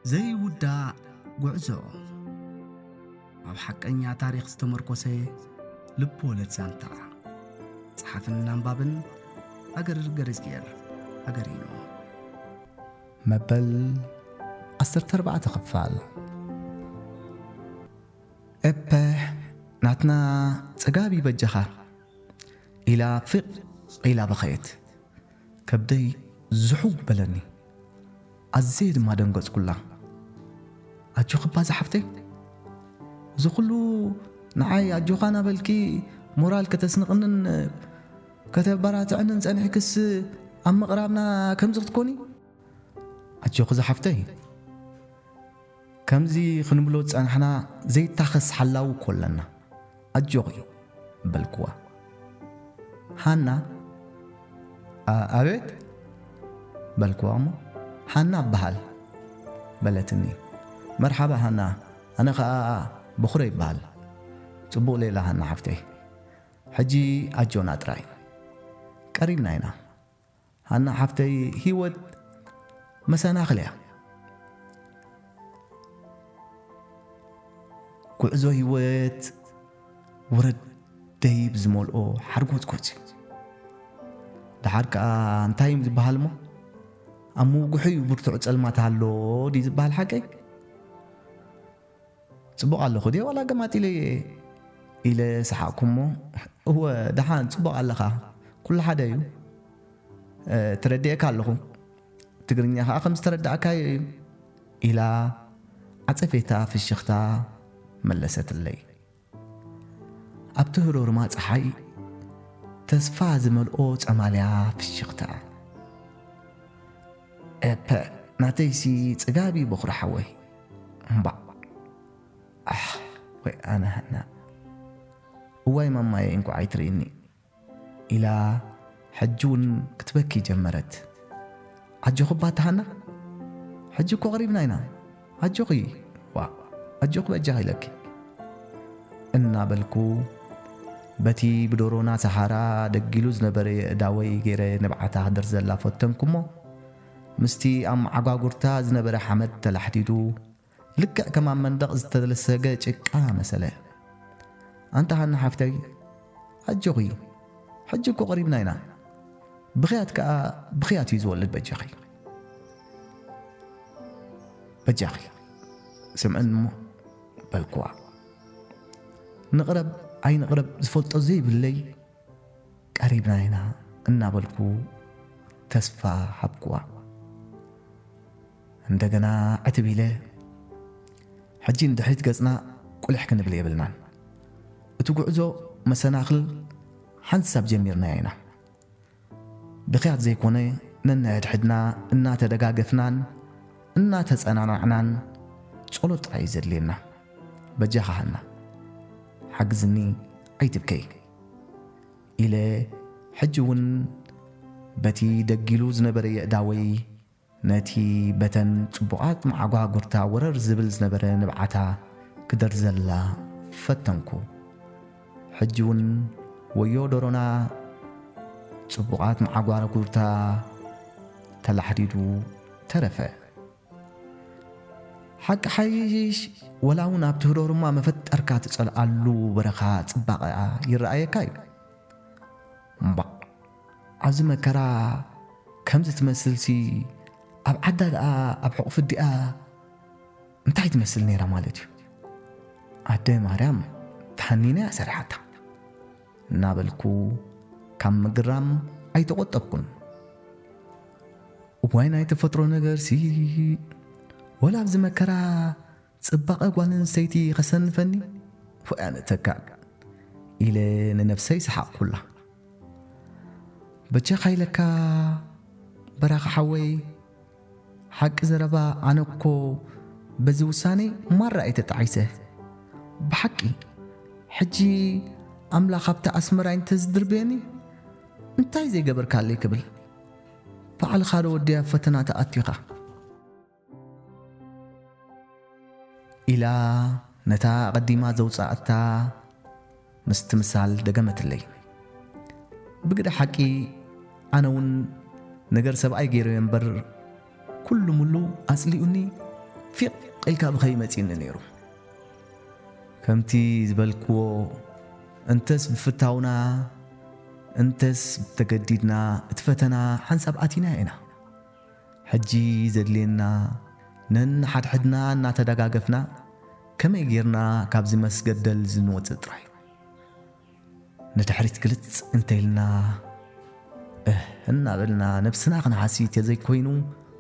ዘይውዳእ ጉዕዞ። ኣብ ሓቀኛ ታሪኽ ዝተመርኮሰ ልብ ወለድ ዛንታ። ጸሓፍን ኣንባብን ሃገር ገረዝጌር ሃገሪኖ። መበል ዓሰርተ ኣርባዕተ ክፋል። ኤፐ ናትና ጽጋብ ይበጃኻ ኢላ ፍቕ ኢላ በኸየት። ከብደይ ዝሑው በለኒ። ኣዝየ ድማ ደንገጽኩላ። ኣጆኺ እባ ዝሓፍተይ፣ እዚ ኩሉ ንዓይ ኣጆኻ እናበልኪ ሞራል ከተስንቕንን ከተበራትዕንን ጸኒሕክስ ኣብ ምቕራብና ከምዚ ክትኮኒ? ኣጆኺ ዝሓፍተይ፣ ከምዚ ክንብሎ ዝጸናሕና ዘይታኸስ ሓላዊ እኮ ኣለና። ኣጆኺ በልክዋ። ሃና፣ "ኣ-፣ ኣቤት?" በልክዋ እሞ፣ "ሃና እበሃል" በለትኒ። "መርሓባ ሃና፣ ኣነ ኸኣ በኹረ ይበሃል። ጽቡቕ ሌላ ሃና ሓፍተይ። ሕጂ ኣጆና ጥራይ። ቀሪብና ኢና። ሃና ሓፍተይ፣ ህይወት መሰናኽል እያ። ጉዕዞ ህይወት ውረድ ደይብ ዝመልኦ ሓርጎጽጎጽ እዩ። ደሓር ከኣ እንታይ እዩ ዝበሃል እሞ? ኣብ ምውግሑ እዩ ብርቱዕ ጸልማት ኣሎ ድዩ ዝበሃል ሓቀይ?" "ጽቡቕ ኣለኹ ድየ ዋላ ገማጢለ እየ?" ኢለ ሰሓቕኩ እሞ፣ "እወ፣ ደሓን ጽቡቕ ኣለኻ፣ ኩሉ ሓደ እዩ። እ፣ ተረዲኤካ ኣለኹ። ትግርኛ ኸኣ ከም ዝተረዳእካዮ እዩ" ኢላ ዓጸፌታ ፍሽኽታ መለሰትለይ። ኣብቲ ህሮርማ ጸሓይ ተስፋ ዝመልኦ ጸማልያ ፍሽኽታ። "ኤፐ፣ ናተይሲ ጽጋብ እዩ በኹሪ ሓወይ። እምባእ። ኣሕ፣ ወይ ኣነ ሃና። እዋይ ማማየ፣ እንቋዕ ኣይትርእኒ" ኢላ ሕጂ እውን ክትበኪ ጀመረት። "ኣጆኺ እባ ኣቲ ሃና፣ ሕጂ እኮ ቀሪብና ኢና። ኣጆኺ፣ ዋ፣ ኣጆኺ በጃኺ ኢለኪ" እናበልኩ፣ በቲ ብዶሮና ሰሃራ ደጊሉ ዝነበረ የእዳወይ ገይረ ንብዓታ ክደርዘላ ፈተንኩ እሞ፣ ምስቲ ኣብ መዓጓጉርታ ዝነበረ ሓመድ ተላሕዲዱ፣ ልክዕ ከም ኣብ መንደቕ ዝተለሰገ ጭቃ መሰለ። "ኣንታ ሃና ሓፍተይ፣ ኣጆኺ፣ ሕጂ እኮ ቀሪብና ኢና። ብኽያት ከኣ ብኽያት እዩ ዝወልድ፣ በጃኺ። በጃኺ፣ ስምዕኒ እሞ" በልክዋ። ንቕረብ ኣይንቕረብ ዝፈልጦ ዘይብለይ፣ "ቀሪብና ኢና" እናበልኩ ተስፋ ሃብክዋ። እንደገና ዕትብ ኢለ፣ "ሕጂ ንድሕሪት ገጽና ቁልሕ ክንብል የብልናን። እቲ ጉዕዞ መሰናኽል ሓንሳብ ጀሚርናዮ ኢና። ብኽያት ዘይኮነ፣ ነንሕድሕድና እናተደጋገፍናን እናተጸናናዕናን ጸሎት ጥራይ እዩ ዘድልየና። በጃኻ ሃና፣ ሓግዝኒ፣ ኣይትብከይ" ኢለ፣ ሕጂ እውን በቲ ደጊሉ ዝነበረ የእዳወይ ነቲ በተን ጽቡቓት መዓጓጉርታ ወረር ዝብል ዝነበረ ንብዓታ ክደርዘላ ፈተንኩ። ሕጂ እውን ወዮ ዶሮና ጽቡቓት መዓጓጉርታ ተላሕዲዱ ተረፈ። ሓቂ ሓይሽ፣ ወላ እውን ኣብቲ ህሮርማ መፈጠርካ ትጸልኣሉ በረኻ ጽባቐኣ ይረኣየካ እዩ። እምባእ፣ ኣብዚ መከራ ከምዚ ትመስልሲ፣ ኣብ ዓዳ ደኣ፣ ኣብ ሕቑፊ ኣዲኣ እንታይ ትመስል ነይራ ማለት እዩ? ኣደ ማርያም ተሃኒና እያ ሰሪሓታ እናበልኩ ካብ ምግራም ኣይተቖጠብኩን። እዋይ ናይ ተፈጥሮ ነገርሲ፣ ወላ ኣብዚ መከራ ጽባቐ ጓል ኣንስተይቲ ከሰንፈኒ? ወይ ኣነ ተካል ኢለ ንነብሰይ ሰሓቕኩላ። በጃኻ ኢለካ በራኺ ሓወይ፣ ሓቂ ዘረባ ኣነ እኮ በዚ ውሳኔ ማራ እየ ተጣዒሰ። ብሓቂ ሕጂ ኣምላኽ ኣብታ ኣስመራይ እንተዝድርብየኒ እንታይ ዘይገበርካለይ ክብል። ባዕልኻ ዶ ወዲያ ፈተና ተኣቲኻ? ኢላ ነታ ኣቐዲማ ዘውጻኣታ ምስትምሳል ደገመትለይ። ብግደ ሓቂ ኣነ እውን ነገር ሰብኣይ ገይረዮ እምበር ኩሉ ሙሉ ኣጽሊኡኒ ፊቕ ኢልካ ብኸይ መጺኒ ነይሩ። ከምቲ ዝበልክዎ፣ እንተስ ብፍታውና እንተስ ብተገዲድና፣ እቲ ፈተና ሓንሳብ ኣቲና ኢና። ሕጂ ዘድልየና፣ ነንሓድሕድና እናተደጋገፍና ከመይ ጌርና ካብዚ መስገደል ዝንወጽእ ጥራይ። ንድሕሪት ግልጽ እንተኢልና፣ እህ እናበልና ነብስና ክንሓሲ ተዘይኮይኑ፣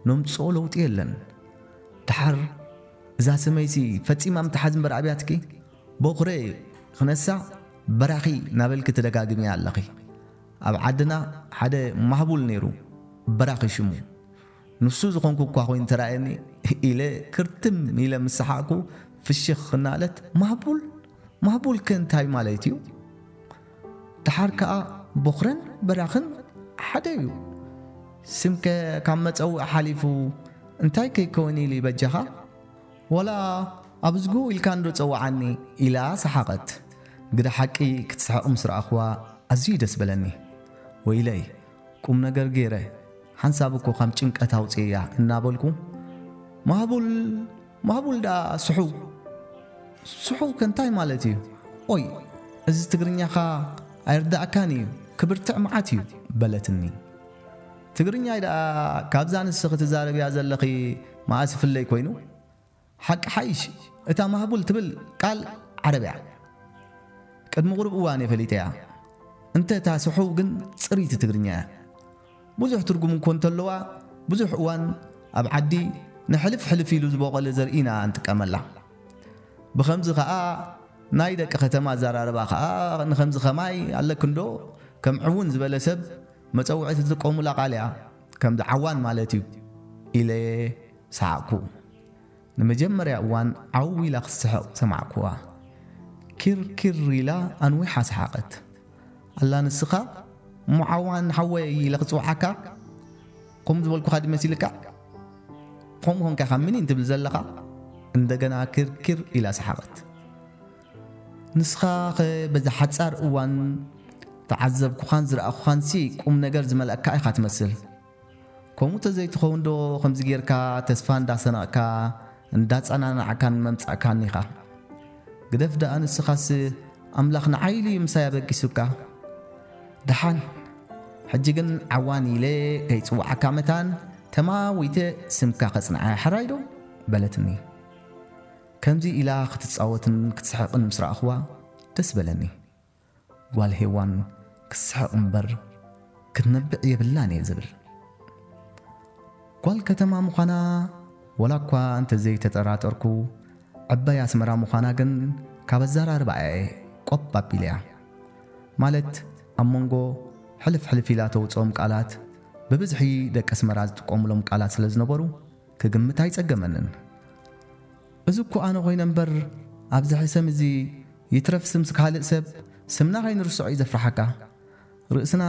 ነምጽኦ ለውጢ የለን። ድሓር እዛ ሰመይሲ ፈጺማ ምትሓዝ እምበር ኣብያትኪ፣ በኹረ ክነሳ በራኺ እናበልኪ ትደጋግምያ ኣለኺ። ኣብ ዓድና ሓደ ማህቡል ነይሩ፣ በራኺ ሽሙ። ንሱ ዝኾንኩ እኳ ኮይኑ ተራእየኒ ኢለ ክርትም ኢለ ምስ ሰሓቕኩ፣ ፍሽኽ እናበለት፣ ማህቡል? ማህቡል ከ እንታይ ማለት እዩ? ደሓር ከኣ ቦኽረን በራኽን ሓደ እዩ። ስምከ ካብ መጸውዒ ሓሊፉ እንታይ ከይከውን ኢሉ ይበጃኻ? ወላ ኣብ ዝጉ ኢልካ እንዶ ጸውዓኒ ኢላ ሰሓቐት። ግደ ሓቂ ክትስሕቕ ምስ ረኣኽዋ ኣዝዩ ደስ በለኒ። ወይለይ፣ ቁም ነገር ገይረ ሓንሳብ እኮ ካብ ጭንቀት ኣውጽእያ እናበልኩ፣ ማህቡል፣ ማህቡል ደኣ ስሑ፣ ስሑ ከ እንታይ ማለት እዩ? ኦይ፣ እዚ ትግርኛኻ ኣይርዳእካን እዩ፣ ክብርትዕ መዓት እዩ በለትኒ። ትግርኛይ ደኣ ካብዛ ንስኺ ትዛረብያ ዘለኺ መኣስ ይፍለይ ኮይኑ? ሓቂ ሓይሽ፣ እታ ማህቡል ትብል ቃል ዓረብ እያ። ቅድሚ ቁሩብ እዋን እየ ፈሊጠያ። እንተ እታ ስሑ ግን ጽርይቲ ትግርኛ እያ። ብዙሕ ትርጉም እኮ እንተለዋ፣ ብዙሕ እዋን ኣብ ዓዲ ንሕልፍ ሕልፍ ኢሉ ዝበቖለ ዘርኢ ኢና እንጥቀመላ። ብኸምዚ ኸኣ ናይ ደቂ ከተማ ኣዘራርባ ኸኣ ንኸምዚ ኸማይ ኣለክንዶ ከም ዕውን ዝበለ ሰብ መጸውዒ ትጥቀሙላ ቃል እያ። ከምዚ ዓዋን ማለት እዩ ኢለ ሰሓቕኩ። ንመጀመርያ እዋን ዓው ኢላ ክትስሕቕ ሰማዕኩዋ። ኪር ኪር ኢላ ኣንዊሓ ሰሓቐት። ኣላ ንስኻ እሞ ዓዋን ሓወይ ኢለ ክጽውዓካ? ከምኡ ዝበልኩኻ ድዩ መሲልካ? ከምኡ ኾንካ ኢኻ ምኒን ትብል ዘለኻ? እንደገና ኪር ኪር ኢላ ሰሓቐት። ንስኻ ኸ በዛ ሓጻር እዋን ተዓዘብኩኻን ዝረኣኹኻንሲ ቁም ነገር ዝመልኣካ ኢኻ ትመስል። ከምኡ ተዘይትኸውን ዶ ከምዚ ጌርካ ተስፋ እንዳሰነቕካ እንዳጸናናዕካን መምጻእካን ኢኻ? ግደፍ ደኣ ንስኻስ ኣምላኽ ንዓይ ኢሉ እዩ ምሳይ ኣበጊሱካ። ደሓን ሕጂ ግን ዓዋን ኢለ ከይጽውዓካ መታን ተማዊተ ስምካ ከጽንዓ ሕራይ ዶ? በለትኒ። ከምዚ ኢላ ክትጻወትን ክትስሕቕን ምስ ረኣኽዋ ደስ በለኒ። ጓል ሄዋን ክትስሕቕ እምበር ክትነብዕ የብላን እየ ዝብል። ጓል ከተማ ምዃና ወላ እኳ እንተዘይተጠራጠርኩ፣ ዕባይ ኣስመራ ምዃና ግን ካብ ኣዘራርባኣ እየ ቆብ ኣቢለያ። ማለት ኣብ መንጎ ሕልፍ ሕልፍ ኢላ ተውጽኦም ቃላት ብብዝሒ ደቂ ኣስመራ ዝጥቀሙሎም ቃላት ስለ ዝነበሩ ክግምት ኣይጸገመንን። እዚ እኮ ኣነ ኮይነ እምበር ኣብዚ ሕሰም እዚ ይትረፍ ስምስ ካልእ ሰብ ስምና ከይንርስዖ እዩ ዘፍርሓካ። ርእስና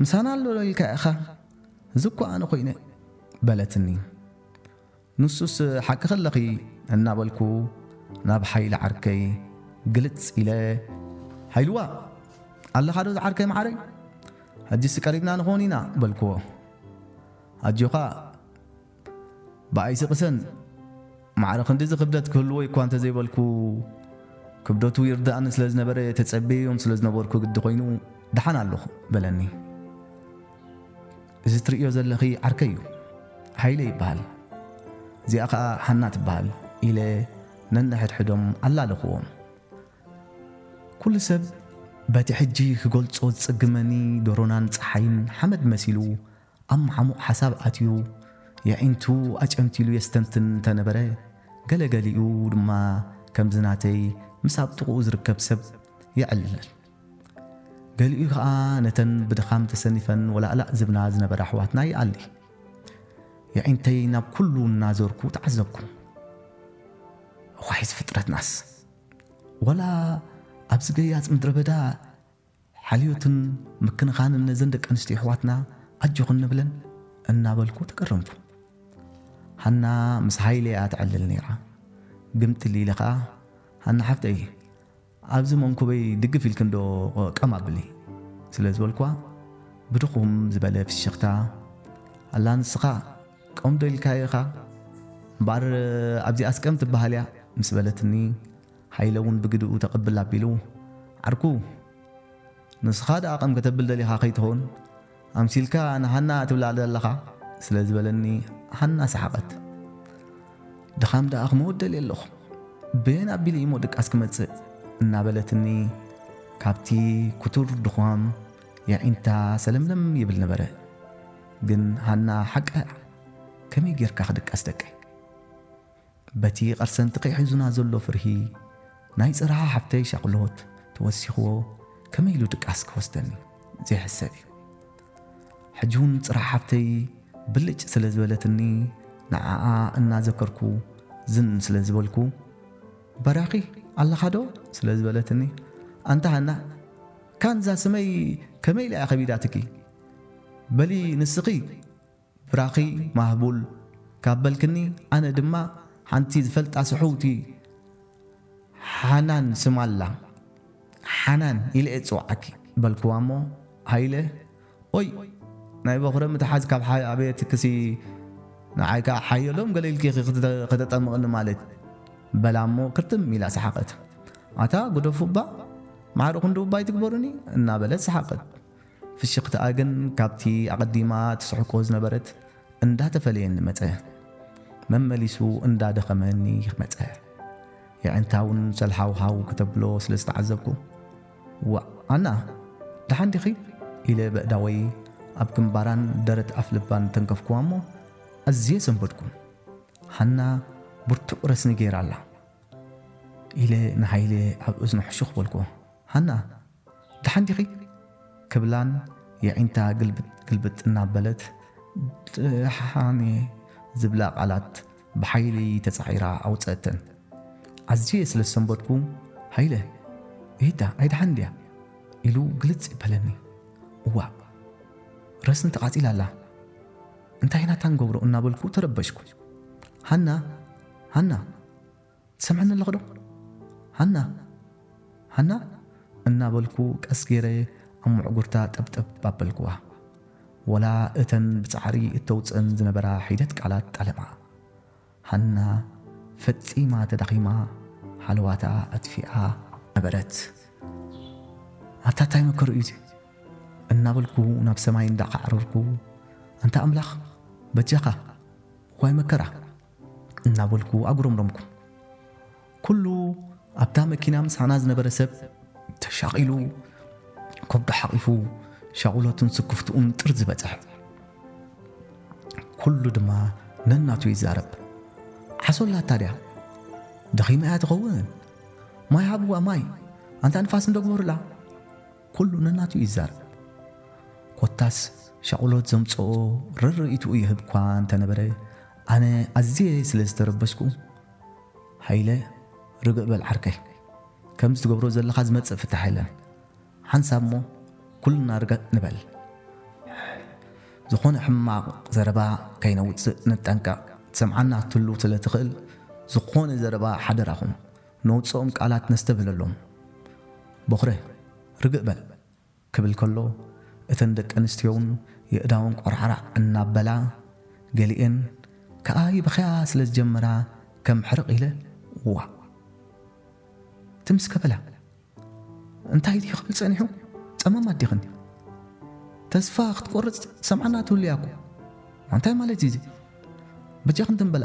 ምሳና ኣሎ ኢልካ ኢኻ። እዚ እኮ ኣነ ኮይነ በለትኒ። ንሱስ ሓቂ ከለኺ እናበልኩ ናብ ሓይሊ ዓርከይ ግልጽ ኢለ፣ "ሓይልዋ ኣለኻ ዶ ዝዓርከይ መዓረይ? ሕጂስ ቀሪብና ንኾን ኢና" በልክዎ። ኣጆኻ ብኣይ ስቕሰን ማዕረ ክንድዚ ክብደት ክህልዎ እኳ እንተዘይበልኩ፣ ክብደቱ ይርዳእኒ ስለ ዝነበረ ተጸብየዮም ስለ ዝነበርኩ ግዲ ኮይኑ፣ "ደሓን ኣለኹ" በለኒ። "እዚ ትርእዮ ዘለኺ ዓርከይ እዩ፣ ሃይለ ይበሃል። እዚኣ ኸኣ ሃና ትበሃል" ኢለ ነንሕድሕዶም ኣላለኹዎም። ኩሉ ሰብ በቲ ሕጂ ክገልጾ ዝጽግመኒ ዶሮናን ጸሓይን ሓመድ መሲሉ ኣብ መሓሙቕ ሓሳብ ኣትዩ፣ የዒንቱ ኣጨንቲሉ የስተንትን እንተነበረ፣ ገለገሊኡ ድማ ከምዚ ናተይ ምስ ኣብ ጥቕኡ ዝርከብ ሰብ የዕልል። ገሊኡ ኸኣ ነተን ብድኻም ተሰኒፈን ወላእላእ ዝብላ ዝነበራ ኣሕዋትና ይኣሊ። የዒንተይ ናብ ኩሉ እናዞርኩ ተዓዘብኩ። እዋይ እዚ ፍጥረትናስ! ወላ ኣብዚ ገያጽ ምድረ በዳ ሓልዮትን ምክንኻንን ነዘን ደቂ ኣንስትዮ ኣሕዋትና ኣጆኽን ንብለን እናበልኩ ተገረምኩ። ሃና ምስ ሃይለ እያ ትዕልል ነይራ። ግምጥል ኢለ ኸኣ፣ "ሃና ሓፍተይ፣ ኣብዚ መንኩበይ ድግፍ ኢልኪ እንዶ ቀም ኣብሊ" ስለ ዝበልኳ፣ ብድኹም ዝበለ ፍሽኽታ፣ "ኣላ ንስኻ ቀም ዶ ኢልካዮ ኢኻ? እምበኣር ኣብዚኣስ ከም ትበሃል እያ ምስ በለትኒ፣ ሃይለ እውን ብግድኡ ተቐብል ኣቢሉ፣ ዓርኩ፣ ንስኻ ደኣ ከም ከተብል ደሊኻ ከይትኸውን፣ ኣምሲልካ ንሃና ትብላ ዘለኻ፣ ስለ ዝበለኒ፣ ሃና ሰሓቐት። ድኻም ደኣ ክመውት ደልየ ኣለኹ። በየን ኣቢሉ እሞ ድቃስ ክመጽእ? እናበለትኒ፣ ካብቲ ክቱር ድኹም የዒንታ ሰለምለም ይብል ነበረ። ግን ሃና ሓቃ እያ። ከመይ ጌርካ ክድቀስ ደቀይ? በቲ ቐርሰን ትኺ ሒዙና ዘሎ ፍርሂ፣ ናይ ጽርሃ ሓብተይ ሻቕሎት ተወሲኽዎ፣ ከመይ ኢሉ ድቃስ ክወስደኒ? ዘይሕሰብ እዩ። ሕጂ እውን ጽርሃ ሓብተይ ብልጭ ስለ ዝበለትኒ፣ ንዓኣ እናዘከርኩ ዝን ስለ ዝበልኩ፣ በራኺ ኣለኻ ዶ? ስለ ዝበለትኒ፣ ኣንታ ሃና፣ ካንዛ ስመይ ከመይ ኢላ እያ ከቢዳትኪ? በሊ ንስኺ ብራኺ ማህቡል ካብ በልክኒ፣ ኣነ ድማ ሓንቲ ዝፈልጣ ስሕውቲ ሓናን ስማ ኣላ። ሓናን ኢለ እየ ዝጽውዓኪ በልክዋ እሞ፣ ሃይለ፣ ኦይ፣ ናይ በኹረ ምትሓዝ ካብ ሓ-፣ ኣበየትክሲ ንዓይ ከኣ ሓየሎም ገለ ኢልኪ ኢኺ ክተ-፣ ከተጠምቕኒ ማለት፣ በላ እሞ ክርትም ኢላ ሰሓቐት። ኣታ ግደፉ እባ፣ ማዕረ ክንድኡ እባ ኣይትግበሩኒ እናበለት ሰሓቐት። ፍሽኽታኣ ግን ካብቲ ኣቐዲማ ትስሕቆ ዝነበረት እንዳተፈለየኒ መጸ። መመሊሱ እንዳደኸመኒ መጸ። የዕንታ እውን ሰልሃውሃው ከተብሎ ስለ ዝተዓዘብኩ፣ "ዋእ፣ ኣና፣ ደሓን ዲኺ?" ኢለ በእዳወይ ኣብ ግንባራን ደረት ኣፍልባን ተንከፍኩዋ እሞ ኣዝየ ሰንበድኩ። ሃና ብርቱዕ ረስኒ ገይራ ኣላ። ኢለ ንሃይለ ኣብ እዝኑ ሕሹኽ በልኩዎ። "ሃና፣ ደሓን ዲኺ?" ክብላን የዒንታ ግልብጥ ግልብጥ እናበለት፣ "ደሓን እየ" ዝብላ ቃላት ብሓይሊ ተጻዒራ ኣውጸአተን። ኣዝየ ስለ ዝሰንበድኩ፣ "ሃይለ፣ እሂታ ኣይደሓን ድያ?" ኢሉ ግልጽ ይበለኒ። "እዋእ፣ ረስኒ ተቓጺላ ኣላ። እንታይ ኢና እታ ንገብሮ?" እናበልኩ ተረበሽኩ። "ሃና፣ ሃና!" ትሰምዐኒ ኣለኺ ዶ? ሃና! ሃና! እናበልኩ ቀስ ገይረ ኣብ መዕጉርታ ጠብጠብ ኣበልክዋ። ወላ እተን ብጻዕሪ እተውጽእን ዝነበራ ሒደት ቃላት ጠለማ። ሃና ፈጺማ ተዳኺማ፣ ሃለዋታ ኣጥፊኣ ነበረት። ኣታ ታይ መከሩ እዩ እዚ? እናበልኩ ናብ ሰማይ እንዳዓረርኩ፣ ኣንታ ኣምላኽ በጃኻ፣ ዋይ መከራ! እናበልኩ ኣጉረምረምኩ። ኩሉ ኣብታ መኪና ምሳና ዝነበረ ሰብ ተሻቒሉ፣ ከብዱ ሓቒፉ፣ ሻቑሎቱን ስክፍትኡን ጥርዚ በጽሐ። ኩሉ ድማ ነናቱ ይዛረብ። ዓሶ ኣላታ ድያ? ደኺማ እያ ትኸውን። ማይ ሃብዋ፣ ማይ! ኣንታ ንፋስ እንዶ ግበሩላ! ኩሉ ነናቱ ይዛረብ። ኮታስ ሻቑሎት ዘምጽኦ ርርኢትኡ ይህብ እኳ እንተነበረ፣ ኣነ ኣዝየ ስለ ዝተረበሽኩ፣ ሃይለ፣ ርግእ በል ዓርከይ፣ ከምዚ ትገብሮ ዘለኻ ዝመጽእ ፍታሕ የለን። ሓንሳብ እሞ ኩልና ርግእ ንበል። ዝኾነ ሕማቕ ዘረባ ከይነውጽእ ንጠንቀቕ። ትሰምዓና ክትህሉ ስለ ትኽእል፣ ዝኾነ ዘረባ ሓደራኹም፣ ነውጽኦም ቃላት ነስተብህለሎም። ቦኽረ፣ ርግእ በል። ክብል ከሎ፣ እተን ደቂ ኣንስትዮውን የእዳወን ቆርዓራዕ እናበላ፣ ገሊኤን ከኣ ይበኽያ ስለ ዝጀመራ፣ ከም ሕርቕ ኢለ፣ "ዋእ! ትምስከ በላ! እንታይ ድዩ ክብል ጸኒሑ? ጸማም ኣዲኽን? ተስፋ ክትቆርጽ ትሰምዓና ትህሉ እያ እኮ። እንታይ ማለት እዩ እዚ? በጃኽን ትም በላ!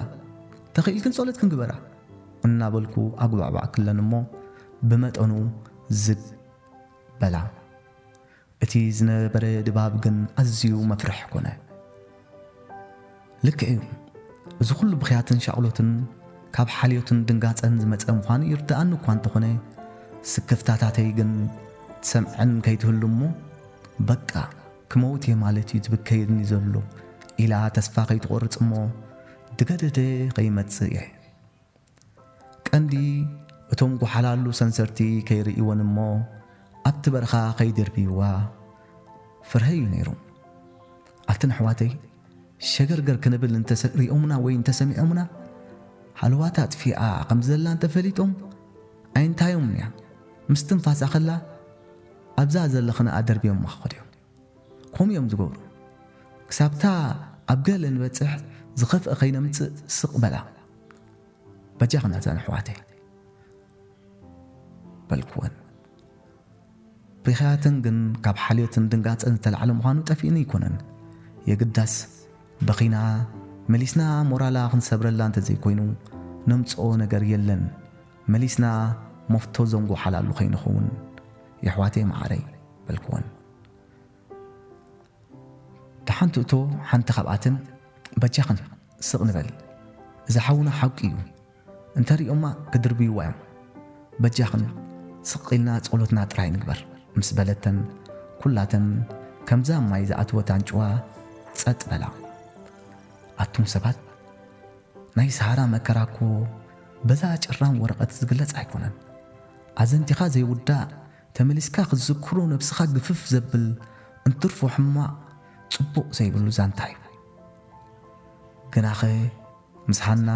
ተኽኢልክን ጸሎትክን ግበራ!" እናበልኩ ኣጉባዕባዕ ክለን እሞ፣ ብመጠኑ ዝግ በላ። እቲ ዝነበረ ድባብ ግን ኣዝዩ መፍርሕ ኮነ። ልክዕ እዩ፣ እዚ ኩሉ ብኽያትን ሻቕሎትን ካብ ሓልዮትን ድንጋጸን ዝመጸ ምዃኑ ይርድኣኒ እኳ እንተኾነ፣ ስክፍታታተይ ግን ትሰምዐን ከይትህሉ እሞ፣ "በቃ፣ ክመውት እየ ማለት እዩ ዝብከየኒ ዘሎ" ኢላ ተስፋ ከይትቖርጽ እሞ፣ ድገደደ ከይመጽእ እየ። ቀንዲ እቶም ጓሓላሉ ሰንሰርቲ ከይርእይወን እሞ ኣብቲ በረኻ ከይድርብይዋ ፍርሀይ እዩ ነይሩ። ኣትን ኣሕዋተይ ሸገርገር ክንብል እንተሰ-፣ ሪኦምና ወይ እንተሰሚዖምና፣ ሃለዋታ ኣጥፊኣ ከም ዘላ እንተፈሊጦም ኣይንታዮምን እያ። ምስ ትንፋሳ ከላ ኣብዛ ዘለኽንኣ ደርብዮማ ክኸዱ እዮም። ከምኡ እዮም ዝገብሩ። ክሳብታ ኣብ ገለ ንበጽሕ ዝኸፍአ ከይነምጽእ ስቕ በላ። በጃኽን ኣዛን ኣሕዋተይ በልክወን። ብኽያተን ግን ካብ ሓልዮትን ድንጋጸን ዝተላዕለ ምዃኑ ጠፊእኒ ኣይኮነን። የግዳስ በኺና መሊስና ሞራላ ክንሰብረላ እንተዘይኮይኑ ነምጽኦ ነገር የለን። መሊስና መፍቶ ዘንጎሓላሉ ከይንኸውን የሕዋተይ መዓረይ በልክወን። ደሓን ትእቶ ሓንቲ ካብኣተን በጃኽን ስቕ ንበል፣ እዚ ሓውና ሓቂ እዩ፣ እንተሪኦማ ክድርብይዋ እዮም፣ በጃኽን ስቕ ኢልና ጸሎትና ጥራይ ንግበር ምስ በለተን ኩላተን ከምዛ ማይ ዝኣትወት ኣንጭዋ ጸጥ በላ። ኣቱም ሰባት ናይ ሰሃራ መከራ እኮ በዛ ጭራም ወረቐት ዝግለጽ ኣይኮነን። ኣዘንቲኻ ዘይውዳእ ተመሊስካ ክትዝክሮ ነብስኻ ግፍፍ ዘብል እንትርፎ ሕማቕ ጽቡቕ ዘይብሉ ዛንታ እዩ። ግናኸ ምስ ሃና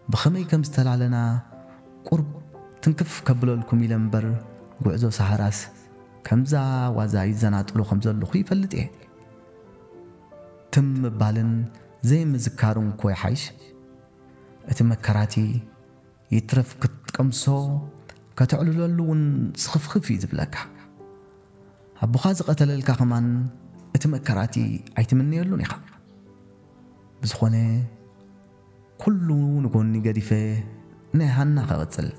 ብኸመይ ከም ዝተላለና ቁርብ ትንክፍ ከብለልኩም ኢለ እምበር ጉዕዞ ሰሃራስ ከምዛ ዋዛ ይዘናጥሎ ከም ዘለኹ ይፈልጥ እየ። ትም ምባልን ዘይምዝካርን እኮ ይሓይሽ። እቲ መከራቲ ይትረፍ ክትቀምሶ ከተዕልለሉ እውን ስኽፍኽፍ እዩ ዝብለካ። ኣቦኻ ዝቐተለልካ ከማን እቲ መከራቲ ኣይትምነየሉን ኢኻ። ብዝኾነ ኩሉ ንጎኒ ገዲፈ ናይ ሃና ከቐጽል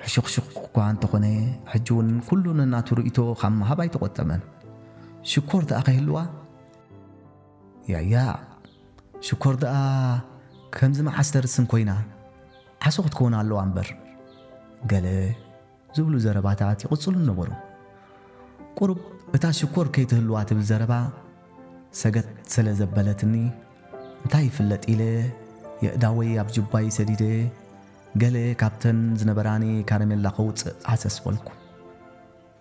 ሕሹኽሹኽ እኳ እንተኾነ ሕጂ እውን ኩሉ ነናቱ ርእይቶ ካብ ምሃብ ኣይተቖጠበን። ሽኮር ደኣ ከይህልዋ ያያ ሽኮር ደኣ ከምዚ መዓስ ተርስን ኮይና ዓሶ ክትከውን ኣለዋ እምበር ገለ ዝብሉ ዘረባታት ይቕጽሉ ነበሩ። ቁሩብ እታ ሽኮር ከይትህልዋ ትብል ዘረባ ሰገት ስለ ዘበለትኒ እንታይ ይፍለጥ ኢለ የእዳወይ ኣብ ጅባይ ሰዲደ ገለ ካብተን ዝነበራኒ ካረሜላ ከውፅእ ሃሰስ በልኩ።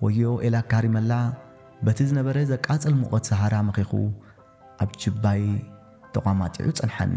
ወዮ ኤላ ካሪመላ በቲ ዝነበረ ዘቃጽል ሙቐት ሰሃራ መኺኹ ኣብ ጅባይ ተቋማጢዑ ጸንሓኒ።